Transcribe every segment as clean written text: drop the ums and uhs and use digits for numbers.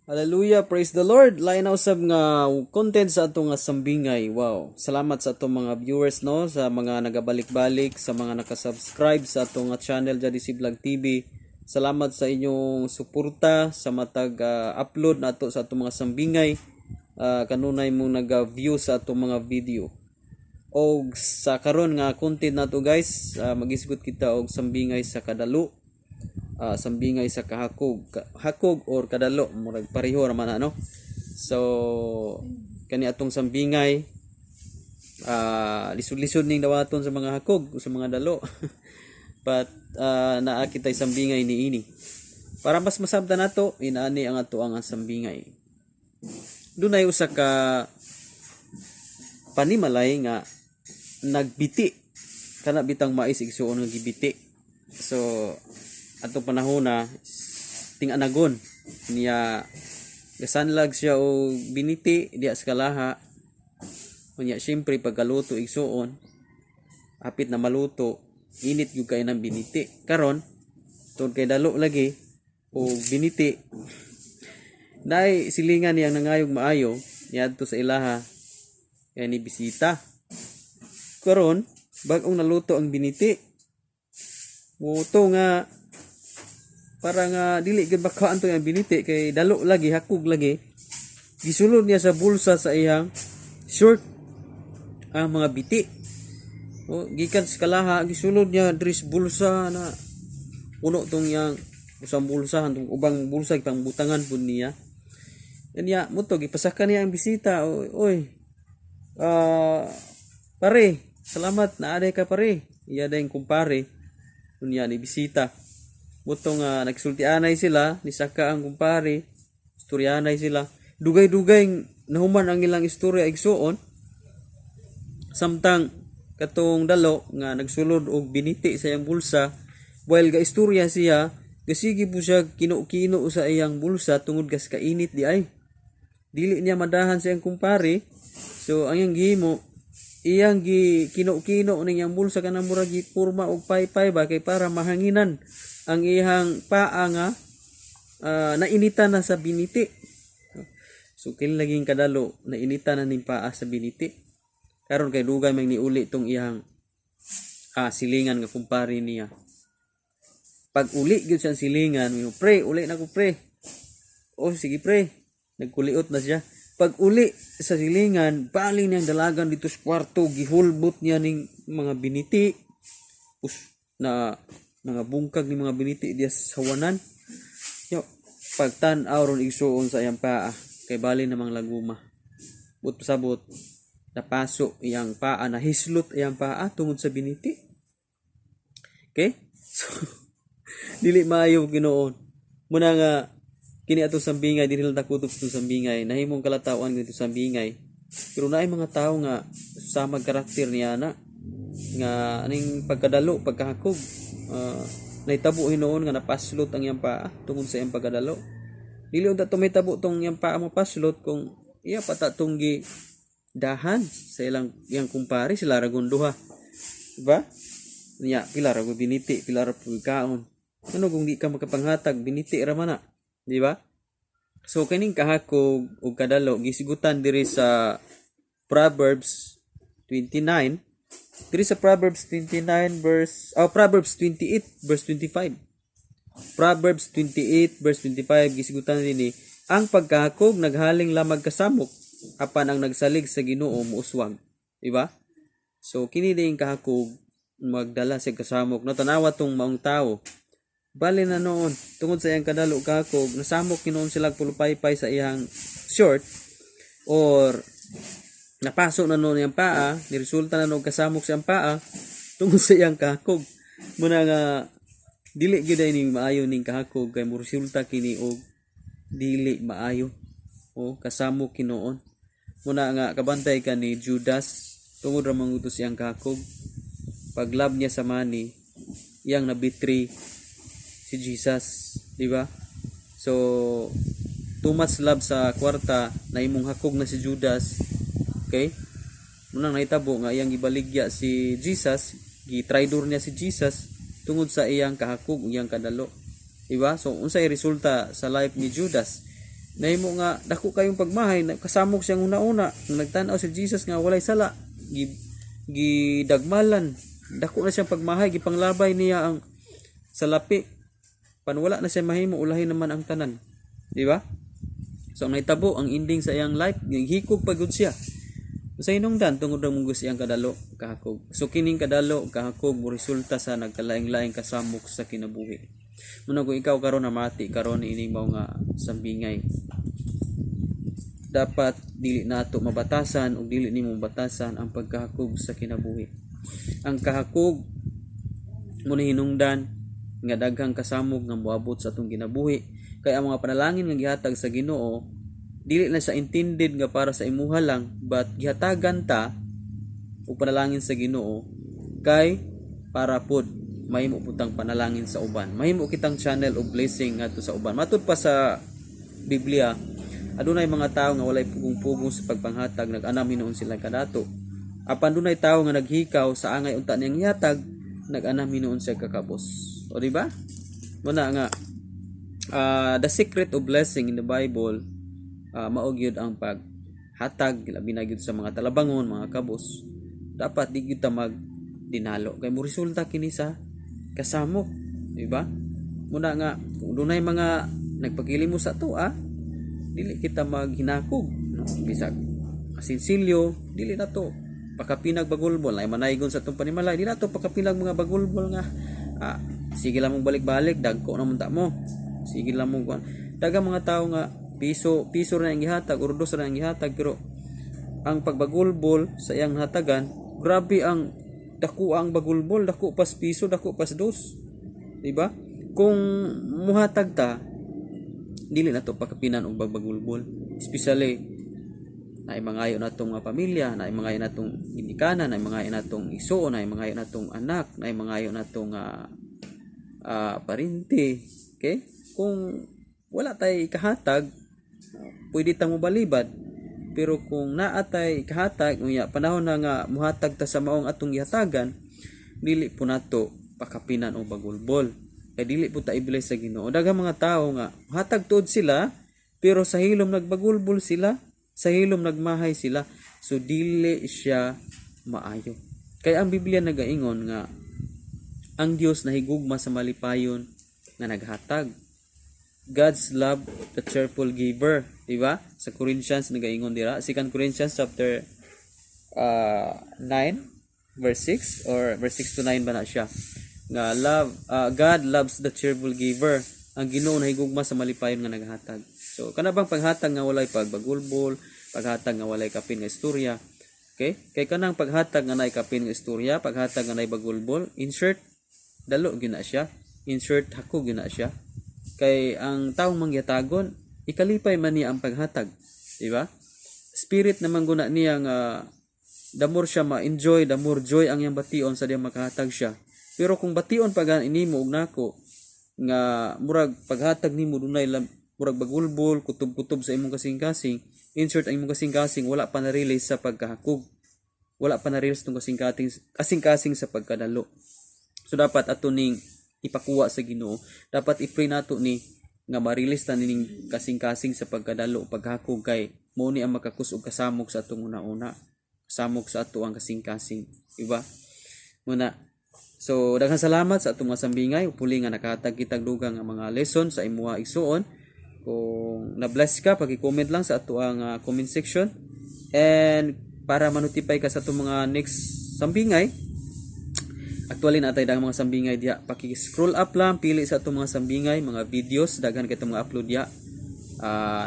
Hallelujah, praise the Lord. Lain na usab nga content sa atong nga sambingay. Wow. Salamat sa atong mga viewers, no, sa mga nagabalik-balik, sa mga nakasubscribe sa atong nga channel, Jadi Vlog TV. Salamat sa inyong suporta sa matag upload nato sa atong mga sambingay. Kanunay mo naga-view sa atong mga video. Og sa karon nga content nato, guys, magisgot kita og sambingay sa kadalo, sambingay sa kahakog. Hakog or kadalo, murag pareho ra man, ano. So kani atong sambingay, lisod-lisod ning dawaton sa mga hakog, sa mga dalo, but naa kitay sambingay niini para mas masabtan nato. Inaani ang ato ang sambingay. Dunay usa ka panimalay nga nagbiti, kana bitang mais, igsuon, nga gibiti. So atong panahon na ting-anagon niya, gasanlag siya og biniti diya sa kalaha. Unya syempre pagkaluto, igsuon, hapit na maluto, init gyud kay ng biniti. Karon, tungod kay dalo lagi og biniti, naay silingan niyang nangayog maayo niadto sa ilaha kay ni bisita. Karon, bag-ong naluto ang biniti, muto nga para nga dili gyud makuhaan to ang biniti kay dalo lagi, hakog lagi, gisulod niya sa bulsa sa iyang short ang mga biti. O gikan sa kalaha, gisulod niya diri sa bulsa na puno tong iyang usang bulsa, tong ubang bulsa pangbutangan pud niya. Kanya mo to gipasaka niya ang bisita. "Oy, oy, pare, salamat na aday ka, pare." Iya dayong kumpare. Unya ni bisita. Muto nga nagsultianay sila, nisaka ang kumpare, istoryanay sila. Dugay-dugay nahuman ang ilang istorya, igsuon. Samtang katong dalo nga nagsulod og biniti sa iyang bulsa, while ga istorya siya, gasige po siya kino-kino sa iyang bulsa tungod kas kainit di ay. Dili niya madahan sa iyang kumpare. So ang iyang gihimo, iyang gi kino-kino ning iyang bulsa, kanang murag gipurma og paypay ba, kay para mahanginan ang iyang paa nga nainitan na sa biniti. So kini laging kadalo, nainitan na ning paa sa biniti. Karon kay dugay man niuli tong iyang silingan nga kumpare niya. Pag uli gyud siyang silingan, mingon, "Pre, uli na ko, pre." "Oh, sige, pre." Nagkuliot na siya. Pag uli sa silingan, bali niyang dalagan dito sa kwarto, gihulbot niya ning mga biniti. Us, na mga bungkag ni mga biniti diya sa sawanan. Yo, pagtan-aw ron, igsuon, sa iyang paa, kay bali namang laguma. But pasabot, napaso iyang paa, nahislot iyang paa tungod sa biniti. Okay? So, dili maayo ginoon. Muna nga, kini atong sambingay, dili lang takutob sa atong sambingay, nahimong kalatawan ganito sambingay. Pero naay mga tao nga samag karakter niya na nga aning pagkadalo, pagkahakog, nahitabo hinuon nga napaslot ang iyang paa tungod sa iyang pagkadalo. Dili unta to mahitabo tong iyang paa mapaslot kung iya pa ta tong gi dahan sa ilang iyang kumpare, sila ra duha. Diba? Nya pila ra biniti, pila ra kaon. Ano kung di ka makapanghatag, biniti ra man na. Di ba? So kining kahakog ug kadalo gisigutan diri sa Proverbs 29, diri sa Proverbs 29 verse, oh, Proverbs 28 verse 25. Proverbs 28 verse 25, gisigutan dinhi ang pagkahakog naghaling lamag kasamok, apan ang nagsalig sa Ginoo muuswag. Di ba? So kini din kahakog magdala sa kasamok. No, tanawa tong maong tawo. Bali na noon, tungod sa iyang kadalo, kahakog, nasamok kinoon sila pulupaypay sa iyang short or napaso na noon iyang paa, niresulta na noon kasamok sa iyang paa tungod sa iyang kahakog. Muna nga dili gyud ay ning maayo ning kahakog kay moresulta kini og dili maayo o kasamok kinoon. Muna nga kabantay ka ni Judas, tungod ra man sa iyang kahakog. Pag love niya sa money, iyang nabitray si Jesus, di ba? So too much love sa kwarta na imong hakog na si Judas. Okay? Munang nahitabo nga iyang gibaligya si Jesus, gitraidor niya si Jesus tungod sa iyang kahakog, iyang kadalo. Diba? So unsay resulta sa life ni Judas? Nahimo nga dako kayong pagmahay, kasamok siyang una-una. Nung nagtan-aw si Jesus nga walay sala, gidagmalan, dako na siyang pagmahay, gipanglabay niya ang salapi. Panwala na siya mahimo, ulahin naman ang tanan. Di ba? So ang nahitabo, ang ending sa iyang life, hikog pa gud siya. Sa hinungdan, tungod ra mong iyang kadalo, kahakog. So kining kadalo, kahakog, mo resulta sa nagkalaing-laing kasamok sa kinabuhi. Muna kung ikaw karon namati karon ining mao nga sambingay, dapat dili nato mabatasan o dili nimo mabatasan ang pagkahakog sa kinabuhi. Ang kahakog mo hinungdan nga daghang kasamok nga moabot sa atong kinabuhi, kay ang mga panalangin nga gihatag sa Ginoo dili na sa intended nga para sa imuha lang, but gihatagan ta og panalangin sa Ginoo kay para pod mahimo putang panalangin sa uban, mahimo kitang channel of blessing ngadto sa uban. Matud pa sa Biblia, adunay mga tawo nga walay pugong-pugong sa pagpanghatag, nag-anam hinuon sila kadato. Apan dunay tawo nga naghikaw sa angay unta niyang ihatag, nag-anam hinuon siya kakabos. O di ba? Muna nga the secret of blessing in the Bible, mao gyud ang paghatag, labi na gyud sa mga talabangon, mga kabos. Dapat di gyud ta mag dinalo kay mo resulta kini sa kasamok, di ba? Muna nga kung dunay mga nagpakilimos sa ato, dili kita maghinakog, no? Bisag asinsilyo, dili na to pakapinag bagulbol ay manaygon sa atong panimalay, dili na to pakapinag mga bagulbol nga sige lang mong balik-balik, dagko na ta mo, sige lang mong kuan. Daghang mga tao nga piso piso na ang gihatag or dos na ang gihatag, pero ang pagbagulbol sa iyang hatagan, grabe ang dako ang bagulbol, dako pas piso, dako pas dos, di ba? Kung muhatag ta, dili na to pakapinan og bagbagulbol, especially naay mangayo natong mga pamilya, naay mangayo natong ginikanan, naay mangayo natong igsuon, naay mangayo natong anak, naay mangayo natong parente. Okay, kung wala tay kahatag, pwede ta mo balibad, pero kung naa tay kahatag, unya panahon na nga muhatag ta sa maong atong gihatagan, dili po nato pakapinan og bagulbol kay dili po ta i-bless sa Ginoo. Daghang mga tao nga hatag tuod sila, pero sa hilom nagbagulbol sila, sa hilom nagmahay sila. So dili siya maayo kay ang Biblia nagaingon nga ang Dios nahigugma sa malipayon nga naghatag. God's love the cheerful giver, di ba? Sa Corinthians nagaingon dira, 2 Corinthians chapter 9 verse 6 or verse 6 to 9 ba na siya nga love, God loves the cheerful giver. Ang Ginoo nahigugma sa malipayon nga naghatag. So kana bang paghatag nga walay pagbagulbol, paghatag nga walay kapin nga istorya. Okay, kay kanang paghatag nga naay kapin nga istorya, paghatag nga naay bagulbol, insert dalo gyud na siya, insert hako gyud na siya, kay ang taong mangyatagon, ikalipay man niya ang paghatag, di ba? Spirit naman guna niya nga the more siya ma-enjoy, the more joy ang iyang bation sa diyang makahatag siya. Pero kung bation pa gani nimo og nako nga murag paghatag nimo dunay murag bagulbol, kutob-kutob sa imong kasing-kasing, insert ang imong kasing-kasing wala pa na-release sa pagkahakog. Wala pa na-release tong kasing-kasing kasing-kasing sa pagkadalo. So dapat ato ning ipakuha sa Ginoo. Dapat i-pray nato ni nga ma-release ta nining kasing-kasing sa pagkadalo, paghakog, kay mao ni ang makakus-og kasamok sa atong una-una. Kasamok sa ato ang kasing-kasing, diba? Muna. So daghang salamat sa atong mga sambingay, puli nga nakahatag kitag dugang nga mga lesson sa imuha, igsuon. Kung na-bless ka, paki-comment lang sa ato ang comment section. And para ma-notify ka sa atong mga next sambingay, actually naa tay daghang mga sambingay diya. Paki-scroll up lang, pili sa atong mga sambingay, mga videos, daghan kay mga upload diya.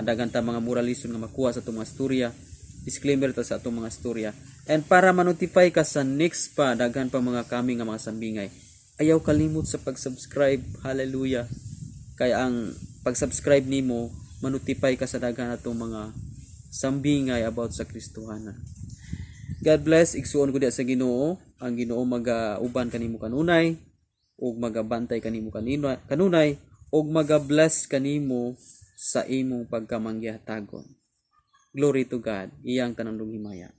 Daghan ta mga moral lesson nga makuha sa atong mga storya. Disclaimer ta sa atong mga storya. And para ma-notify ka sa next pa, daghan pa mga kami nga mga sambingay, ayaw kalimot sa pag-subscribe. Hallelujah. Kaya ang pag-subscribe nimo, ma-notify ka sa daghan atong mga sambingay about sa Kristohanan. God bless, igsuon ko diya sa Ginoo. Ang Ginoo maga-uban kanimo kanunay ug magabantay kanimo kanunay ug maga-bless kanimo sa imong pagkamanggihatagon. Glory to God. Iyang tanang himaya.